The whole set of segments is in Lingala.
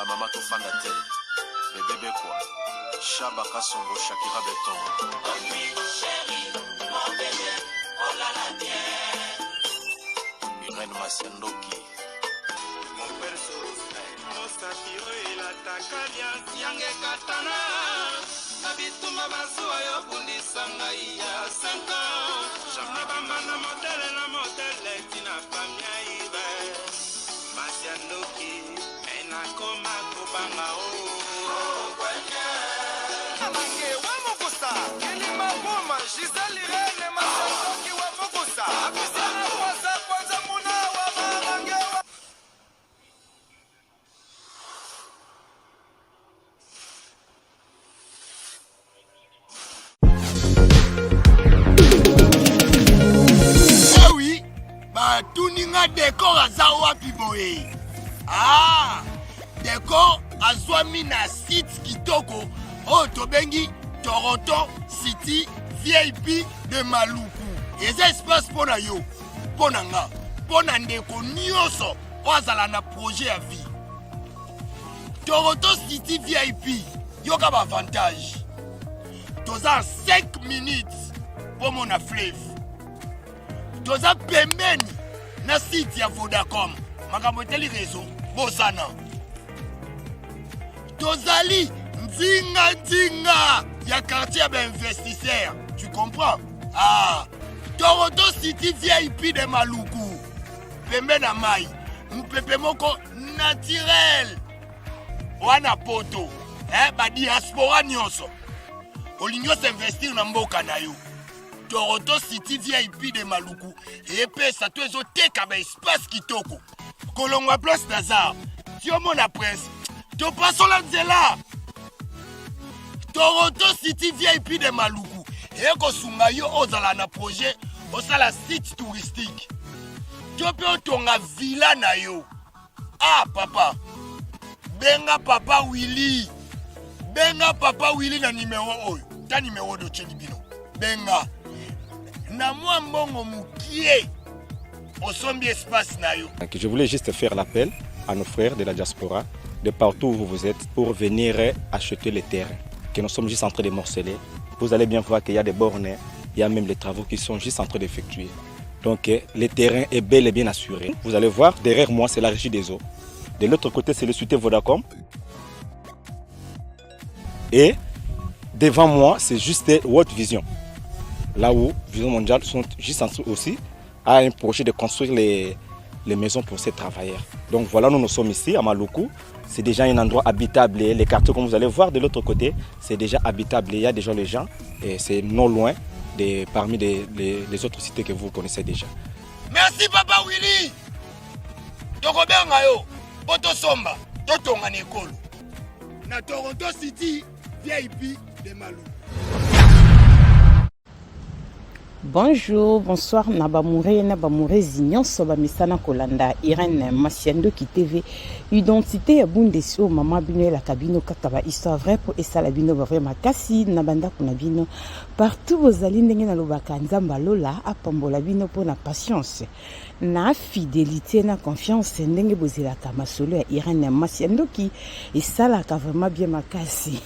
Ba mama tofanda te. Bebe Bekwa, Shaba Kasongo, Shakira Beton. Irène Masiandoki. Mosapi oyo elataka liasi yange ekatana na bitumba bazuwa yo bundisa ngai ya 5 ans na bambanda modele na modele tina famia ibe masi ya ndoki me nakoma kobanga o Amange wa mokusa Kilima Buma Gisèle Irène Masandoki wa mokusa Apisiana kwanza kwanza muna wa mamange wa Eh oui, batuni nga decor aza wapi boye? Ah, decor azwami na site kitoko oyo tobengi Toronto City VIP de Maluku. Eza espace mpo na yo, mpo na nga, mpo na ndeko nyonso oyo azala na projet ya vie. Toronto City VIP, yoka ba avantage. Toza 5 minutes mpo mona fleuve. Toza pembeni na site ya Vodacom. Makambo etali réseau, bosana. Tozali nzinga nzinga ya quartier ya ba investisseurs. Tu comprends? Ah, Toronto City VIP de Maluku. Pembe na mai, mupepe moko naturel wana poto eh, ba diaspora nyonso olingi osinvestir na mboka na yo toronto city vip de maluku epesa to ezoteka ba espace kitoko kolongwa place nazar tiomona prince topasola nzela toronto city vip de maluku ekosunga yo ozala na projet osala site touristique to mpe otonga villa na yo ah papa benga papa willy benga papa willy na nimero oyo ta nimero oyo totyeli bino benga na mwa mbongo mokie osombi espace na yo. Je voulais juste faire l'appel à nos frères de la diaspora, de partout où vous êtes, pour venir acheter les terrains que nous sommes juste en train de morceler. Vous allez bien voir qu'il y a des bornes, il y a même les travaux qui sont juste en train d'effectuer. Donc le terrain est bel et bien assuré. Vous allez voir, derrière moi, c'est la régie des eaux. De l'autre côté, c'est le cité Vodacom. Et devant moi, c'est juste World Vision. Là où Vision Mondiale sont juste en dessous aussi a un projet de construire les, les maisons pour ces travailleurs. Donc voilà, nous nous sommes ici à Maluku. C'est déjà un endroit habitable. Les quartiers, comme vous allez voir de l'autre côté, c'est déjà habitable. Il y a déjà les gens et c'est non loin de, parmi les, les, les autres cités que vous connaissez déjà. Merci Papa Willy. Tokobenga yo po tosomba totonga na ekolo na Toronto City VIP de Maluku. Bonjour, bonsoir na bamoure na bamourezi nyonso bamesana kolanda Irène Masiandoki TV identité ya Bundesi oyo mama bino elaka bino kaka ba histoire vraie po esala bino ba vrai makasi na bandako na bino partout bozali ndenge nalobaka Nzambe alola apambola bino mpo na patience na fidelite na confiance ndenge bozelaka masolo ya Irène Masiandoki esalaka vraiment bien makasi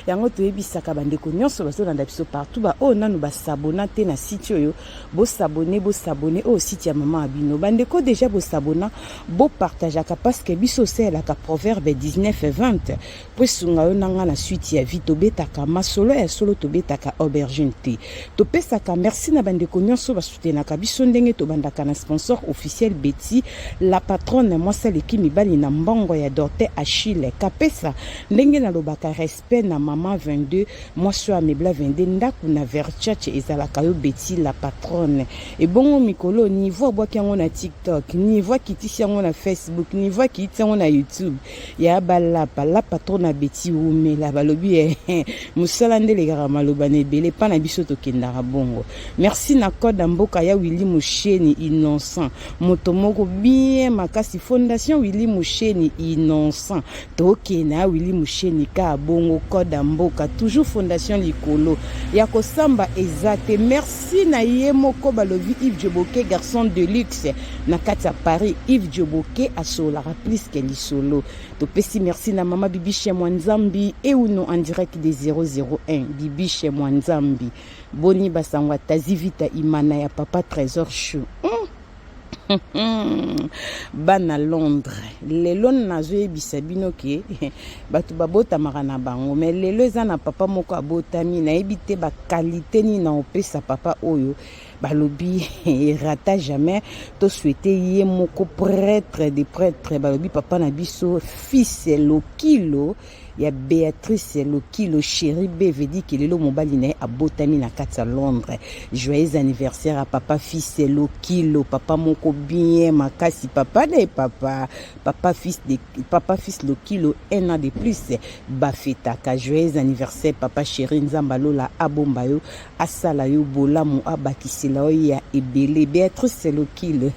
yango toyebisaka bandeko nyonso bazolanda biso partout ba oyo nanu basabona te na site oyo bosabone bosabone oyo site ya mama ya bino bandeko deja bosabona bopartageaka parce que biso osalelaka proverbe 19 20 po esunga yo na nga na suite ya vie tobetaka masolo ya solo tobetaka aubergine te topesaka merci na bandeko nyonso basutenaka biso ndenge tobandaka na sponsor officiel Betty la patronne mwasi aleki mibali na mbongo ya Dorte Achille kapesa ndenge nalobaka respect na mama 22 mwasi oyo amebla 22 ndako na Verchache ezalaka yo Betty la patronne ebongo mikolo niveau abwaki yango na TikTok niveau akitisi yango na Facebook niveau akitisi yango na YouTube ya balapa lapa trop na Betty wumela balobi eh, mosala nde elekaka maloba na ebele pa na biso tokendaka bongo merci na code ya mboka ya Willy Musheni innocent moto moko bien makasi fondation Willy Musheni innocent tokende ya Willy Musheni ka bongo code ya mboka toujours fondation likolo ya kosamba eza te merci. Merci na ye moko balobi Yves Djoboke garçon de luxe na kati ya Paris. Yves Djoboke asololaka plus que lisolo. Topesi merci na mama Bibiche Mwanzambi Euno en direct de 001 Bibiche Mwanzambi. Boni basango Tazi Vita Imana ya papa Trésor Chou. Bana Londres lelo nazoyebisa bino ke bato babotamaka na bango me lelo eza na papa moko abotami nayebi te bakalite nini na opesa papa oyo balobi erata jamais tosouhaite ye moko prêtre de prêtre balobi papa na biso fils lokilo ya Beatrice Lokilo chérie B veut dire que lelo mobali na ye abotami na kati ya Londres. Joyeux anniversaire à papa fils Lokilo, papa moko bien makasi, papa de papa, papa fils de papa fils Lokilo un an de plus bafetaka. Joyeux anniversaire papa chérie, Nzamba lola abomba yo, asala yo bolamu, abakisela yo ya ebele. Beatrice Lokilo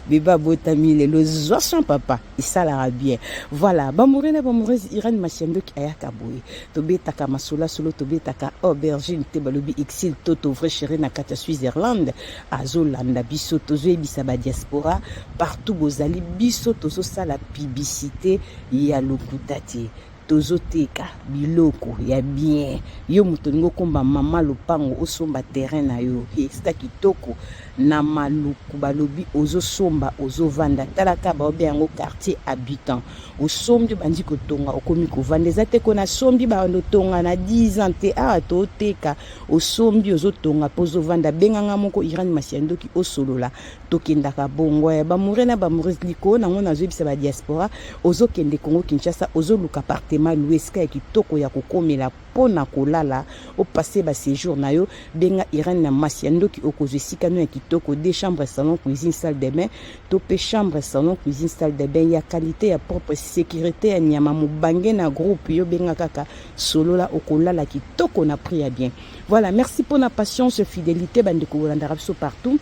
bebe abotami lelo, zwa son papa. Esalaka bien. Voilà, bamoureux na bamoureuse, Irène Masiandoki ayaka boye. Tobetaka masolo solo, tobetaka aubergine te balobi exil toto vrai chéri na kati ya Switzerland azolanda biso, tozoyebisa ba diaspora partout bozali biso tozosala publicité ya lokuta te. Tozoteka biloko ya bien. Yo moto olingi okomba mama lopango osomba terrain na yo esika kitoko na Maluku balobi ozosomba ozovanda tala kaka baobe yango quartier habitant osombi obandi kotonga okomi kovanda eza te ko nasombi bando tonga na 10 ans te awa toteka osombi ozotonga mpo ozovanda benganga moko Irene Masiandoki osolola tokendaka bongo ya bamoure na bamoureuse likolo nango nazoyebisa ba diaspora ozokende Congo Kinshasa ozoluka appartement loué esika ya kitoko ya kokomela mpo na kolala opase ba séjour na yo benga Irene na Masiandoki okozwa esika no ya kitoko deux chambres salon cuisine salle de bain to pe chambre salon cuisine salle de bain ya qualité ya propre sécurité ya nyama mobange na groupe yo benga kaka solola okolala kitoko na prix ya bien. Voilà, merci pour la patience fidélité bandeko bolandaka biso partout.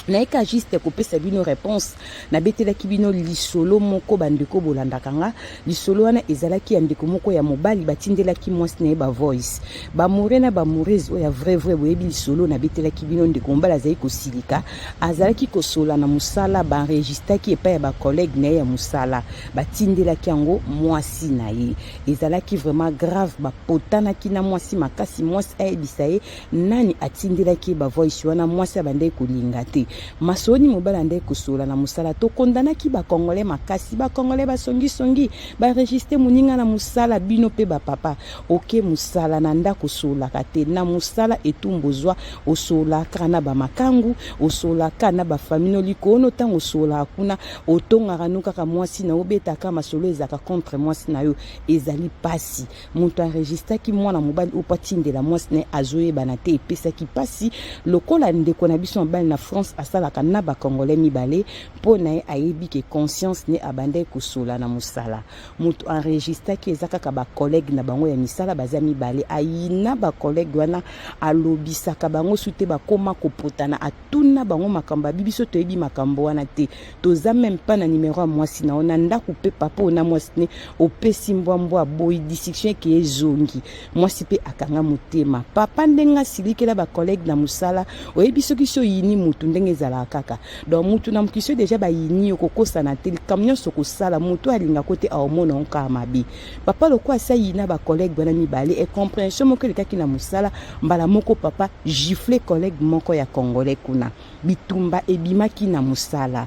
Nayeka juste kopesa bino réponse nabetelaki bino lisolo moko bandeko bolandaka nga lisolo wana ezalaki ya ndeko moko ya mobali batindelaki mwasi na ye ba voice bamoure na bamoureuse oyo ya vrai vrai boyebi lisolo nabetelaki bino ndeko mobali azali kosilika azalaki kosola na mosala baenregistraki epai ya bacollègue na ye ya mosala batindelaki yango mwasi na ye ezalaki vraiment grave bapotanaki na mwasi makasi mwasi ayebisa ye nani atindelaki ye bavoice wana mwasi abandaki kolinga te masoni mobali andaki kosola na mosala tokondanaki bakongole makasi bakongole basongisongi baenregistre moninga na mosala bino mpe bapapa oke mosala na ndako osolaka te na mosala etumbu ozwa osolaka na bamakangu osolaka na bafamino likolo ntango osolaka kuna otongaka no kaka mwasi na obetaka masolo ezalaka contre mwasi na yo ezali pasi moto enregistraki mwana mobali oyo po atindela mwasi na ye azoyebana te epesaki pasi lokola ndeko na biso mobali na France asalaka na bakongolais mibale mpo na ye ayebi ke conscience ne abandaki kosola na mosala moto enregistraki eza kaka bacollègue na bango ya misala baza mibale ayina bacollègue wana alobisaka bango su te bakóma kopotana atuna bango makambo abi biso toyebi makambo wana te toza même pas na numero ya mwasi na yo na ndako mpe papa oyo na mwasi ne opesi mbwambwa aboyi discussion eke ezongi mwasi mpe akanga motema papa ndenge asilikela bacollègue na mosala oyebi soki so oyini mutu ndenge ezalaka kaka donc mutu na mokili so deja bayini yo kokosana te likambo nyonso kosala mutu alingako te aomona yo kaka mabe papa lokola asi ayina bacollègue wana mibale incompréhension moko elekaki na mosala mbala moko papa gifle collègue moko ya congolais kuna bitumba ebimaki na mosala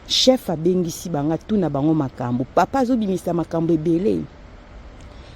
chef abengisi bango atuna bango makambo papa azobimisa makambo ebele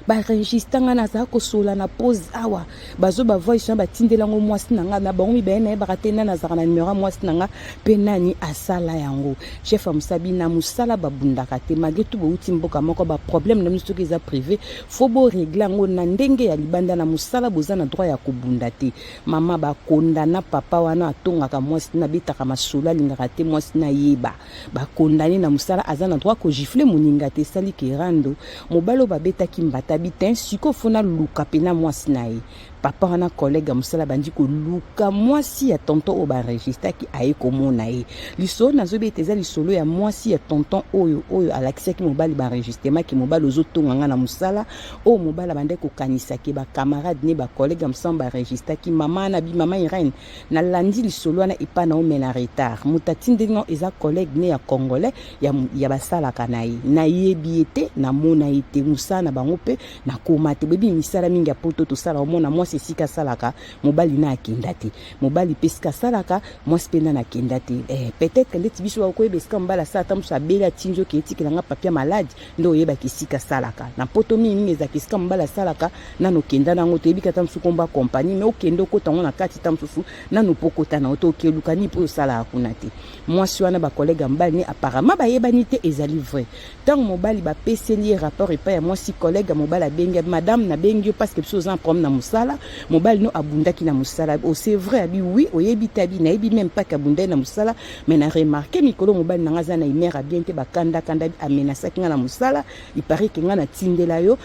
baenregistre nga nazala kosola na pause awa bazo bavoice wana batindelango mwasi na nga na bango mibale nayebaka te nani azalaka na numero ya mwasi na nga mpe nani asala yango chef ya mosabi na mosala babundaka te malgré tout bouti mboka moko baproblème na biso soki eza privé fo borégler yango na ndenge ya libanda na mosala boza na droit ya kobunda te mama bakondana papa wana atongaka mwasi na abetaka masolo alingaka te mwasi na yeba bakondani na mosala aza na droit kogifler moninga te esali kerando mobali oyo babetaki mbata. abi te sikoyo fo naluka mpena mwasi na ye. Papa wana collègue ya mosala abandi koluka mwasi ya tonton oyo baenregistraki, aye komona ye. Lisolo nazobeta eza lisolo ya mwasi ya tonton oyo oyo alakisaki mobali baenregistrement ke mobali ozotonga nga na mosala oyo mobali abandaki kokanisa ke bacamarade ne bacollègue ya mosala baenregistraki. Mama wana bi mama Irène, nalandi lisolo wana epa na ome na retard, moto atindeli nga eza collègue ne ya congolais ya, ya basalaka na ye, nayebi ye te, namona ye te, mosala na bango mpe nakoma te. Boyebi misala mingi ya poto tosala, omona mwasi esika asalaka mobali na akenda te, mobali mpe esika asalaka mwasi mpe nana akenda te. Peut-être ndeti biso bakoyeba esika mobali asala, ata mosu abeli atindi oke etikela nga papier malade nde oyebaka esika asalaka. Na poto mingi mingi ezalaka esika mobali asalaka nano okenda nango, toyebi kata mosusu komba compagnie, mais okende okota yango na kati ta mosusu nano mpo okota nango te, okeluka nini mpo osalaka kuna te. Mwasi wana bacollègue ya mobali ne apparemment bayebani te, ezali vrai. Ntango mobali bapeseli ye rapport epai ya mwasi, collègue ya mobali abengi: "Madame, nabengi yo parce que biso oza na problème na mosala, mobali no abundaki na mosala." "O, c'est vrai?" Abi: "Oui." "Oyebi te?" Abi: "Nayebi même pas ke abundaki na mosala, mais na remarquer mikolo mobali na nga aza na humeur bien te, bakandakanda, amenasaki nga na mosala. Il paraît ke nga natindela yo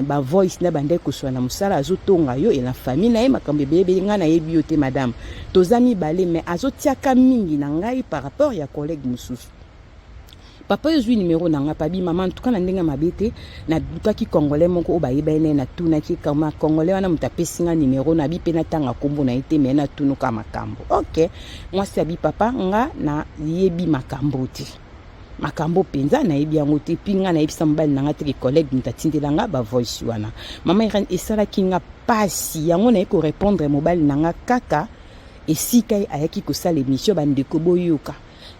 bavoice na bandaki koswa na mosala, azotonga yo e na famille na ye, makambo ebele ebele. Ngai nayebi yo te, madame, toza mibale, mais azotiaka mingi na ngai par rapport ya collègue mosusu." Papa oyo ozwi numero na nga, pabi mama ntuka na ndenge mabe te, nalukaki congolais moko oyo bayeba ye naye, natunaki kama congolais wana, moto apesi nga numero na bi mpe natanga nkombo na ye te, me natunuka makambo. Ok, mwasi abi: "Papa, nga nayebi makambo te, makambo mpenza nayebi yango te, mpi nga nayebisa mobali na nga te ke collègue moto atindela nga bavoice wana." Mama Irene, esalaki nga pasi yango, naye korépondre mobali na nga kaka esika ye ayaki kosala émission. Bandeko, boyoka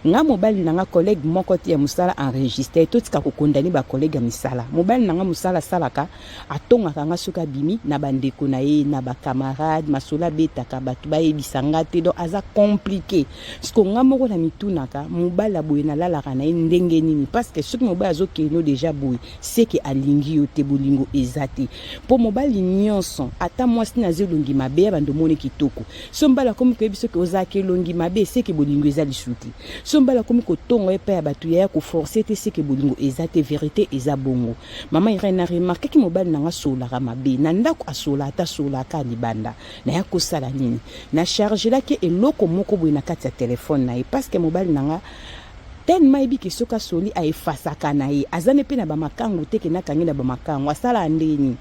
nga, mobali na nga collègue moko te ya mosala enregistré. Totika kokondani bacollègue ya misala. Mobali na nga mosala asalaka, atongaka nga soki abimi na bandeko na ye na bacamarade, masolo abetaka bato bayebisa nga te, donc aza compliqué. Siko nga moko na mitunaka, mobali aboye nalalaka na ye ndenge nini? Parce que soki mobali azokende déjà boye, seke alingi yo te, bolingo eza te. Mpo mobali nyonso, ata mwasi na aza elongi mabe, ya bando omoni kitoko, so mobali akomi koyebi soki ozalaka elongi mabe, seke bolingo eza lisu te. So mobali akomi kotonga epai ya bato, yaya koforcer te, seke bolingo eza te. Vérité eza bongo. Mama Irene, na remarquaki mobali na nga asolaka mabe na ndako, asola ata asolaka libanda. Naya kosala nini? Na chargelaki eloko moko boye na kati ya telefone na ye, parce que mobali na nga tellement ayebi ke soki asoli aefasaka na ye, aza ne mpe na bamakangu te, ke nakangi na bamakangu. Asalaka ndeni?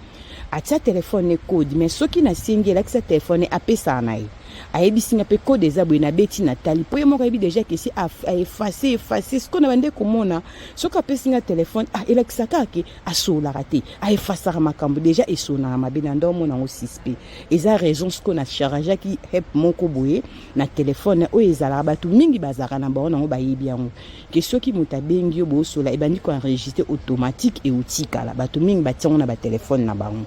Atia telefone code, mais soki nasengi elakisa telefone, apesaka na ye, ayebisi nga mpe code eza boye, nabeti, natali, mpo ye moko ayebi déjà ke si aeffacer effacer. Sikoyo na bande komona soki apesi nga telefone, ah, elakisaka ke asolaka te, aefasaka makambo déjà, esonaka mabe na nde omona yango suspect. Eza raison sikoyo na chargeaki app moko boye na telefone oyo ezalaka, bato mingi bazalaka na bango nango, bayebi yango ke soki moto abengi yo, bosola, ebandi koenregistrer automatique, eutikala. Bato mingi batiango na batelefone na bango.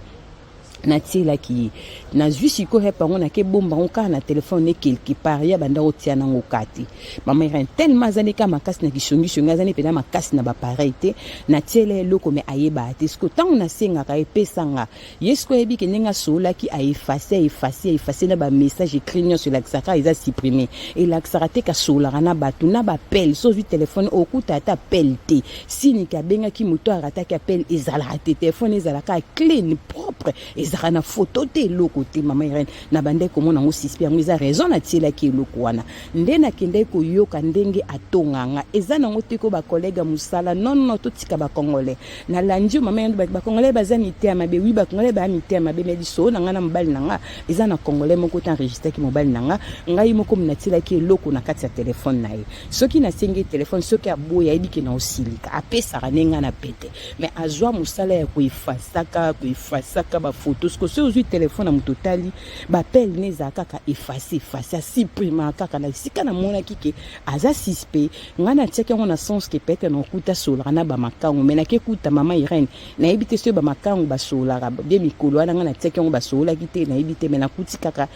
Natielaki ye, nazwi sikoyo app yango, nake bomba yango kaka na telefone quelque part ya banda kotia nango ka te. Mama Irene, tellement aza neka makasi na kisongisongi, aza ne mpenza makasi na bapareil te. Natiela eloko, me ayebaka te. Sikoyo ntango nasengaka epesanga ye, sikoyo ayebi ke ndenge asololaki, aeffacer, aeffacer, aeffacer na bamessage écrit nyonso, elakisaka eza supprime, elakisaka te kasololaka na bato na baappel. So ozwi telefone, okuta ata appel te, siniki abengaki moto arataki appel ezalaka te. Telefone ezalaka clean, propre, ezalaka na foto te, eloko te. Mama Irene, na bandaki komona yango suspect, yango eza raison natielaki eloko wana. Nde nakendaki koyoka ndenge atonganga, eza nango te ko bacollègue ya mosala. Non, non, totika bacongolais. Nalandi yo, mama yando, bacongolais baza mitema mabe. Oui, bacongolais baya mitema mabe, mais lisolo na ngai na mobali na nga eza na congolais moko te enregistraki mobali na nga. Ngai moko natielaki eloko na kati ya telefone na ye. Soki nasengi telefone, soki aboyi, ayebi ke na osilika, apesaka nde ngai na pete, mais azwa mosala ya koefasaka, koefasaka bafoto. Siko soki ozwi telefone na moto, otali baappel ne, ezala kaka efface, efface, asuprimaka kaka. Na esika namonaki ke aza suspect, ngai natiaki yango na sens ke peut-être na okuta solaka na bamakango, mais nake kuta mama Irene, nayebi te soki bamakango basololaka bie. Mikolo wana ngai natiaki yango, basololaki te, nayebi te, mais nakuti kaka.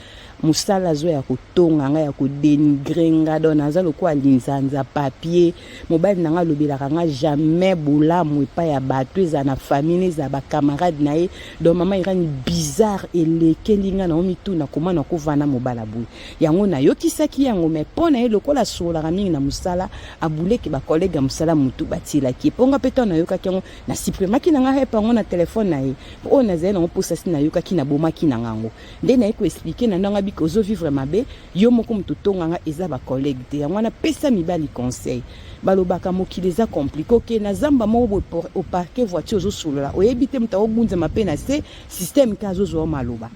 Mosala azo ya kotonga nga, ya kodenigre nga, donc naza lokola linzanza papier. Mobali na nga alobelaka nga jamais bolamu epai ya bato, ezala na famille, ezala ba camarade na ye. Donc mama Irani bizarre elekeli nga, na omituna koma na kovanda mobala boye. Yango nayokisaki yango, mais mpo na ye lokola asololaka mingi na mosala, abuleki ba collègue ya mosala mutu batielaki ye. Mpo nga mpe ntango nayokaki yango, na supprimaki na nga rep yango na telefone na ye. Mpo oyo nazali nango mposa si nayokaki, nabomaki na nga yango. Nde naye ko expliquer na ndanga biko ozo vivre mabe, yo moko mutu otonga nga, eza ba collègue te. Yango wana pesa mibali conseil. Balobaka mokili eza compliqué. Ok, na zamba moko boye o parquer voiture ozosolola, oyebi te moto akogunzama mpe na se système ka azozwa yo maloba.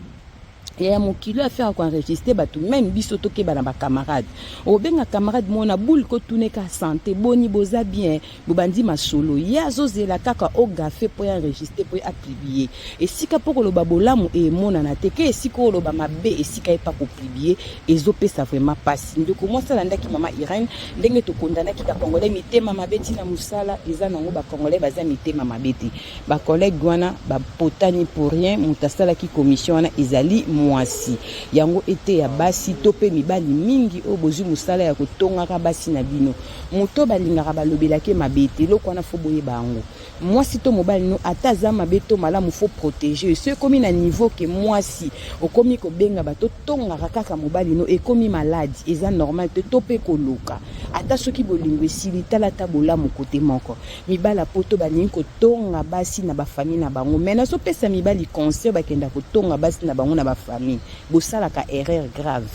Ya mokili oyo affaire ya koenregistre bato, meme biso tokeba na bacamarade. Obenga camarade moko na boule kotuneka santé, boni boza bien, bobandi masolo, ye azozela kaka ogafe mpo ya enregistre mpo ye apublie. Esika mpo koloba bolamu emonana te, ke esika oloba mabe esika ye pa kopublie, ezopesa vraiment pasi. Ndeko mwasi alandaki mama Irène ndenge tokondanaki bacongolais mitema mabe ntina mosala eza nango. Bacongolais baza mitema mabe te, bacollègue wana bapotani pour rien. Moto asalaki commission wana ezali mwasi. Yango ete ya basi to mpe mibali mingi oyo bozwi mosala ya kotongaka basi na bino, moto balingaka balobelaki mabe te. Eloko wana faut boyeba yango. Mwasi to mobali no, ata aza mabe to malamu, faut protéger. So ekomi na niveau ke mwasi okomi kobenga bato tongaka kaka mobali no, ekomi maladi, eza normal te. To mpe koluka, ata soki bolingo esili, tala ata bolamu kote moko. Mibali ya poto balingi kotonga basi na bafamille na bango, mais nazopesa mibali conseil, bakenda kotonga basi na bango na bafamille, bosalaka erreur grave.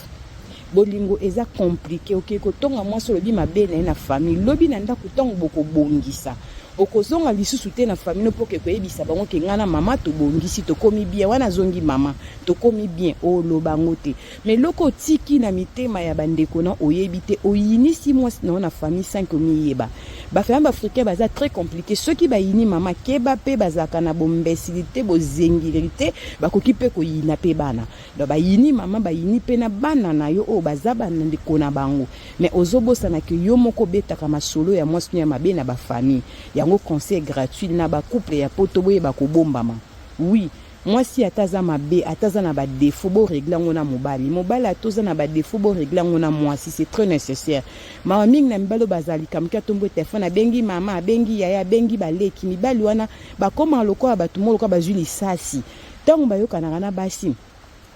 Bolingo eza compliqué. Oke kotonga mwasi, olobi mabe na ye na famille, lobi na ndako ntango bokobongisa, okozonga lisusu te na famille no mpo ke koyebisa bango ke ngai na mama tobongisi, tokomi bien. Wana azongi, mama tokomi bien, oloba yango te. Mais eloko otiki na mitema ya bandeko na oyebi te, oyinisi mwasi na yo na famille sans ke omiyeba. Bafamille baafricain baza très compliqué. Soki bayini mama, keba mpe bazalaka na bombesili te, bozengili te, bakoki mpe koyina mpe bana. Donc bayini mama, bayini mpe na bana na yo oyo baza bandeko na bango. Mais ozobosana ke yo moko obetaka masolo ya mwasi no ya mabe na bafamille. Yango conseil gratuit na bacouple ya poto, boyeba kobombama. Oui, mwasi ata aza mabe, ata aza na badéfaut, borégler yango na mobali. Mobali ata oza na badéfaut, borégler yango na mwasi, c'est très nécessaire. Mawa mingi na mibali oyo bazala likambo atombo telefone, abengi mama, abengi yaya, abengi baleki. Mibali wana bakomaka lokola bato moko lokola bazwi lisasi. Ntango bayokanaka na basi,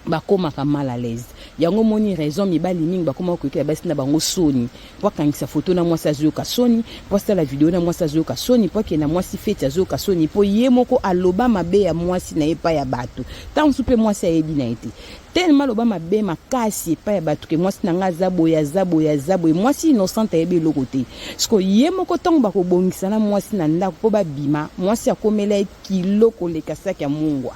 bakomaka mal à l'aise. Yango moni raison mibali mingi bakoma koyokela basi na bango soni, po akangisa foto na mwasi azoyoka soni, po asala video na mwasi azoyoka soni, po akende na mwasi feti azoyoka soni, mpo ye moko aloba mabe ya mwasi na ye epai ya bato. Ntango mosusu mpe mwasi ayebi na ye te, tellement aloba mabe makasi epai ya bato ke mwasi na ngai aza boye, aza boye, aza boye. Mwasi innocente ayebi eloko te. Siko ye moko ntango bakobongisa na mwasi na ndako mpo babima, mwasi akomela ye kilo koleka saki ya mungwa.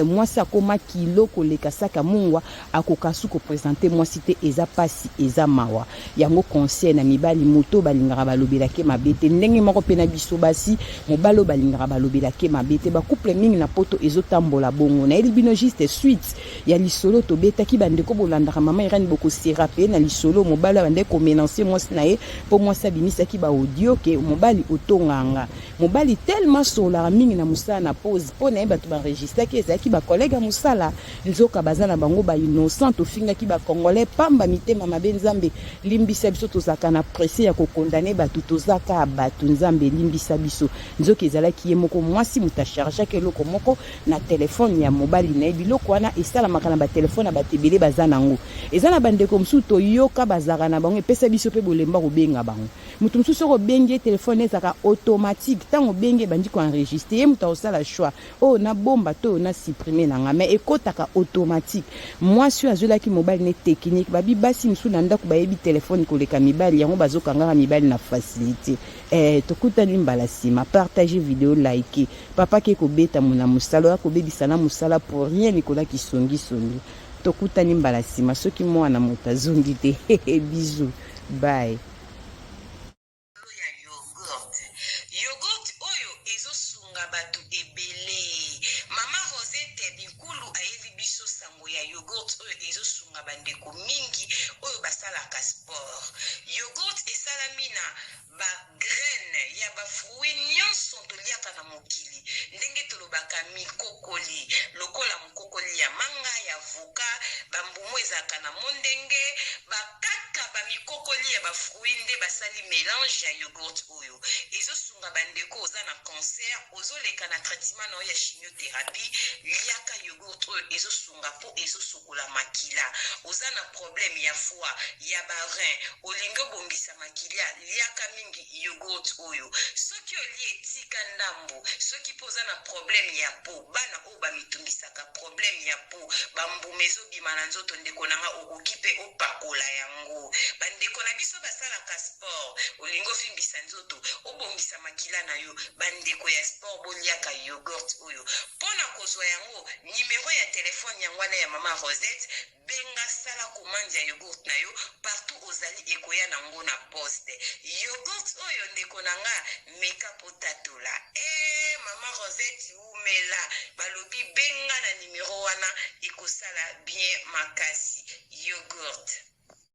Mwasi akoma kilo koleka saki ya mungwa, akoka su koprésenter mwasi te. Eza pasi, eza mawa. Yango conseil na mibali, moto balingaka balobelake mabe te. Ndenge moko mpe na biso basi, mobali oyo balingaka balobelake mabe te. Bacouple mingi na poto ezotambola bongo. Nayeli bino juste suite ya lisolo tobetaki. Bandeko bolandaka mama Irene, bokose rappeler na lisolo mobali oyo abandaki komenacer mwasi na ye mpo mwasi abimisaki baaudio ke mobali otonganga. Mobali tellement asololaka mingi na mosala na pause, mpo na ye bato baenregistraki ezalaki bacollègue ya mosala, nzoka baza na bango bainnocent. Tofingaki bacongolais pamba, mitema mabe. Nzambe limbisa biso, tozalaka na presse ya kokondane bato, toza kaka bato. Nzambe limbisa biso. Nzoka ezalaki ye moko mwasi moto achargeaki eloko moko na telefone ya mobali na ye. Biloko wana esalamaka na batelefone ya bato ebele baza nango. Eza na bandeko mosusu toyoka bazalaka na bango, epesa biso mpe bolemba kobenga bango. Moto mosusu soki obengi ye, telefone ezalaka automatique, ntango obengi ebandi koenregistre. Ye moto akosala choix, oyo nabomba to oyo na supprime na nga, mais ekɔtaka automatique. Mwasi oyo azwelaki mobali ne technique. Babi basi mosusu na ndako bayebi telefone koleka mibali, yango bazokangaka mibali na facilité. Tokutani mbala nsima. Partage video, like. Papa ke kobeta na mosala oyo akobebisa na mosala pour rien likolo ya kisongisongi. Tokutani mbala nsima soki mwana moto azongi te. Bisous, bye. Ya yogourt, yogourt oyo ezosunga bato ebele. Mama Rosette Binkulu ayeli biso sango ya yogourt oyo ezosunga bandeko mingi oyo basalaka sport. Yogourt esalami na bagraine ya bafruit nyonso. Manso toliaka na mokili, ndenge tolobaka mikokoli, lokola mokokoli ya manga, ya avocat, ba mbuma ezalaka na mondenge, ba kaka ba mikokoli ya ba fruits nde basali melange ya yogourt oyo. Ezosunga ba ndeko oza na cancer, ozoleka na traitement na yo ya chimiotherapie, liaka yogourt oyo ezosunga po ezosokola makila. Oza na problème ya foie, ya ba rein, olingi obongisa makilia, liaka mingi yogourt oyo. Soki olie tika ndambu. Soki pe oza na problème ya peau, bana oyo bamitungisaka problème ya peau, ba mbuma ezobima na nzoto, ndeko na nga okoki pe opakola yango. Ba ndeko na biso basalaka sport, olingi ovimbisa nzoto, obongisa makila na yo, ba ndeko ya sport boliaka yogourt oyo. Pona kozwa yango, numero ya telephone yango wana ya mama Rosette, Benga sala commande ya yogourt na yo partout ozali ekoya na ngo na poste. Yogourt oyo ndeko na nga meka po tatola. Eeh maman Rosette wumela balobi benga na numero wana ekosala bien makasi. Yogourt.